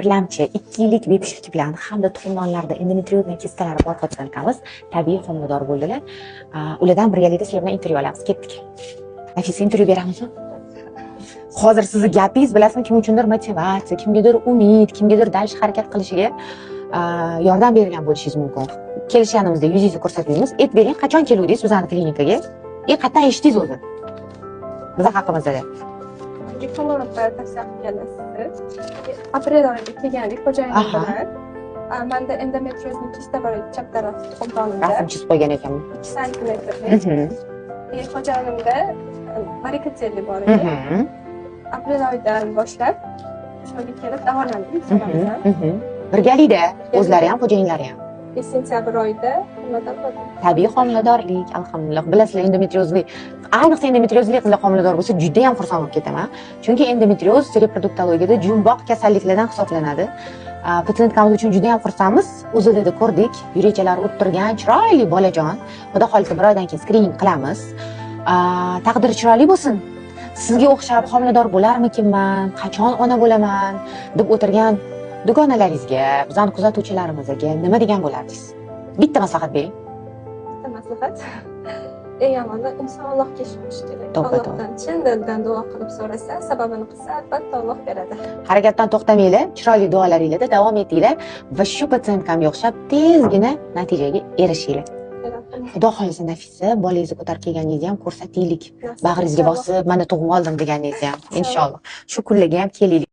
Birlamchi 2 yillik bepushtlik bilan hamda tuxumdonlarda endometriozli kistalari bor пациентка miz tabiiy homilador bo'ldilar. Ulardan birgalikda sizlar bilan intervyu olamiz. Ketdik. Nafisa, intervyu beramizmi? Hozir sizni gapingiz, bilasizmi, kim uchundir motivatsiya, kimgadir umid, kimgadir дальше harakat qilishiga yordam bergan bo'lishingiz mumkin. Kelishganimizda yuzingizni ko'rsatmaymiz. Aytib bering, qachon keluvdingiz bizani klinikaga? И qayerdan eshitdingiz o'zi? Biza haqimizda. Ginekolog tavsiya qilganlar sizni. Aprel oyida kelgandik xo'jayinim bilan. Manda endometriozli kista bor edi chap taraf tuxumdonimda. Rasm chizib qo'ygan ekanman. 2 santimetrlik. И xo'jayinimda varicocele bor edi. Aprel oyidan boshlab shu yerga kelib davolandik ikkalamiz ham. Birgalikda, o'zlari ham, xo'jayinlari ham. И sentyabr oyida homilador bo'ldim. Tabiiy homiladorlik, alhamdulillah. Bilasizlar, endometriozli, ayniqsa endometriozli qizlar homilador bo'lsa, juda ham xursand bo'lib ketaman. Chunki endometrioz reproduktologiyada jumboq kasalliklardan hisoblanadi. Пациентка miz uchun juda ham xursandmiz. O'zida ko'rdik, yurakchalari urib turgan chiroyli bolajon. Xudo xohlasa, bir oydan keyin skrining qilamiz. Taqdiri chiroyli bo'lsin. Sizga o'xshab homilador bo'larmikinman, qachon ona bo'laman deb o'tirgan dugonalaringizga, bizani kuzatuvchilarimizga nima degan bo'lardingiz? Bitta maslahat bering. Bitta maslahat. Eng avvalo inson Allohga ishonishi kerak. To'ppa to'g'ri. Allohdan chin dildan duo qilib so'rasa, sababini qilsa, albatta Alloh beradi. Harakatdan to'xtamanglar, chiroyli duolaringlarda davom etinglar va shu пациентка mga o'xshab tezgina natijaga erishinglar. Xudo xohlasa, Nafisa, bolangizni ko'tarib kelganingizni ham ko'rsataylik. Nasib Bag'ringizga inshaalloh. Bosib, mana tug'ib oldim deganingizni ham, inshaalloh. Shu kunlarga ham kelaylik.